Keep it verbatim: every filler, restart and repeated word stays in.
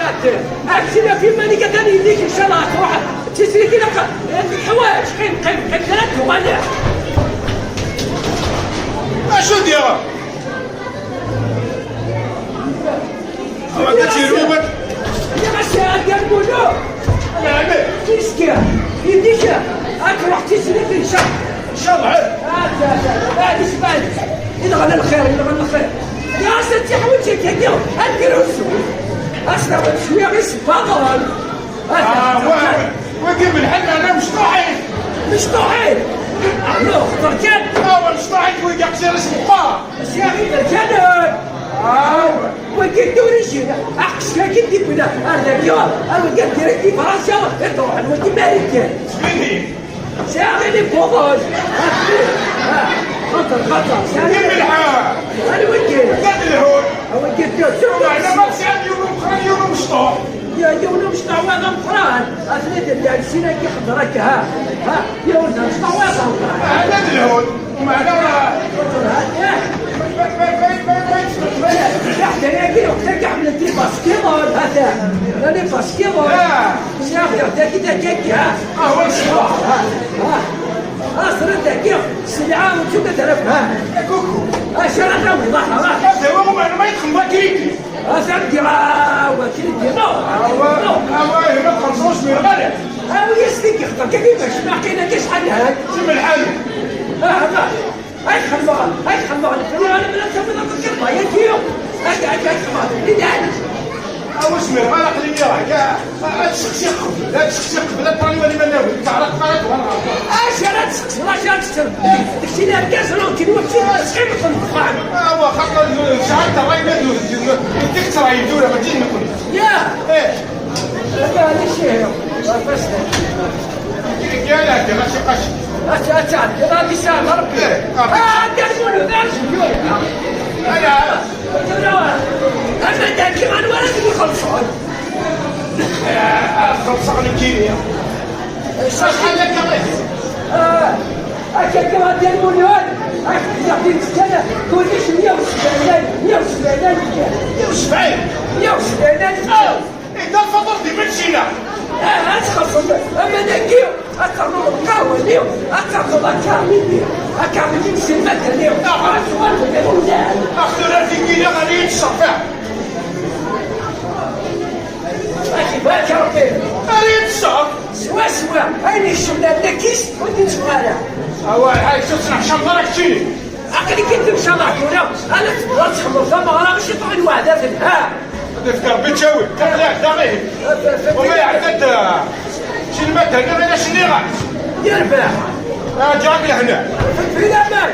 Akken ɣef iman-ik atan yelli-k, ncallah ad truḥ d tislit ilaq ad teḥwaǧ. Qim, qim, qim, kra ad tuɣal. Acu d-yeɣra? Awa, d acu yerwi, ma d- Nniɣ-as a Dda Lmulud. Yeɛni? Tiskir, yelli-k ad truḥ d tislit, ncallah. Ncallah. Ah, ah, ah, ah, isbal. Yenɣel lxir, yenɣel lxir. Nniɣ-as ad tiḥwaǧ akka-agi, ad d-iruzzu. As-naweḍ cwiya isebbaḍen. Ah, wa-, wagi belḥal meɛna mecṭuḥit. Mecṭuḥit? Ah, non, xeṭer kan. Ah, wa mecṭuḥit, wagi aqsir-is meqqar. Aqsir-is d akanun. Ah, wa. Wagi d origine. Aqsir-agi d-yewwin ar dagi, ar wagi direct di Fransa, i d-ruḥen wagi Marikan. Sbini. Sɛiɣ ini bubaj. Ah, xaṭer, xaṭer. Sɛiɣ ini. Di melḥa. Ar wagi. D lhul. A wagi d. Meɛna ma tesɛiḍ yiwen umeqqran, yiwen umecṭuḥ. Ya, yiwen umecṭuḥ, wa d ameqqran. Atni d llan sin-agi xeḍra-k, ha. Ha, yiwen d amecṭuḥ, wa d ameqqran. Hada d lhud. Meɛna, iḥdayagi, uqtaki ḥemmlen tibaskiḍen, hata. Llan ibaskiḍen. Ah. Sɛiɣ tiɣdagi, dagi, ha. Ah, wa ṣṣbeḥ. Ha, ha. Ah, sra dagi, sselɛa, ur ttun ad rafeɣ, ha. Kuku. Ah, sra tawiḍ, ha, ha. Hada wa, meɛna ma yetxemḍ akriki. Atan ddiɣ, ah, wakil ddiɣ. Awa, awa, hima txelṣeḍ s merɣalet. Awi-yas tigi xeṭṭer kan i bac ma aqil akka acḥal lhan. Sim lḥal. Ah, ma. Ay xedmeɣ, ay xedmeɣ. Nefri ara mla tafeḍ am kif ma yaki. Ay, ay, ay xedmeɣ. Idan. Awa s merɣal aqli nniɣ-ak. Ad tseqsi qbel, ad tseqsi qbel, ad tali wali ma nnawi. Teɛreq ma ad tɣer ɣer. Acu ara tseqsi, acu ara tseqsi. Deg sin argaz, ur kin wakti, tseqsi mxen dexxan. Awa, xaṭer sɛant ṛṛay ma d-, d-, d-, d-, d-, tura, mačči d nekkni. Ya. Eh. Ata, ɛni cihir. Ata, ɛni cihir. Ata, ata, ɛni cihir. Rebbi. Eh, ah. Ah, Dda Lmulud, d arzul. Ala. Tura, ama dagi, anwa ara t-ixelṣen? Eh, ad xelṣeɣ nekkini. Acḥal akka i d-, ah, akka kan a Dda Lmulud, ah, yeɛṭi-tt kan, kullec meyya u sebɛin, meyya u sebɛin. Meyya u sebɛin? Meyya u sebɛin. Oh! Eh, Dda Lfaḍel di Medina. Ah, ad txelṣeḍ, ama dagi, ad ternuḍ lqahwa-nni, ad ternuḍ akamini, akamini n sselmadan-nni. Ah. Ad tuɣaleḍ d imawlan. Ah, tura tigi, ad iyi-d-tṣerfiḍ. Ad ibarek Rebbi. Ad iyi-d-tṣerf. Swaswa, ayen yecemlen dagi-s, ur d-yetteffeɣ ara. Awa, lḥaǧ, ur tettneḥcameḍ ara keččini. Aql-ik-id temcaḍ tura, ala tebɣa ad tḥemmleḍ tameɣra, mačči ṭṭɛen weɛdaten, ha? Ad ifk Rebbi ttawil, aql-aɣ da ihi. Wama iɛedda-d, ah, si lmadda-nni, ɣilac nniɣ-as. Yerbeḥ. Ah, ǧǧiɣ-ak lehna. Fi laman.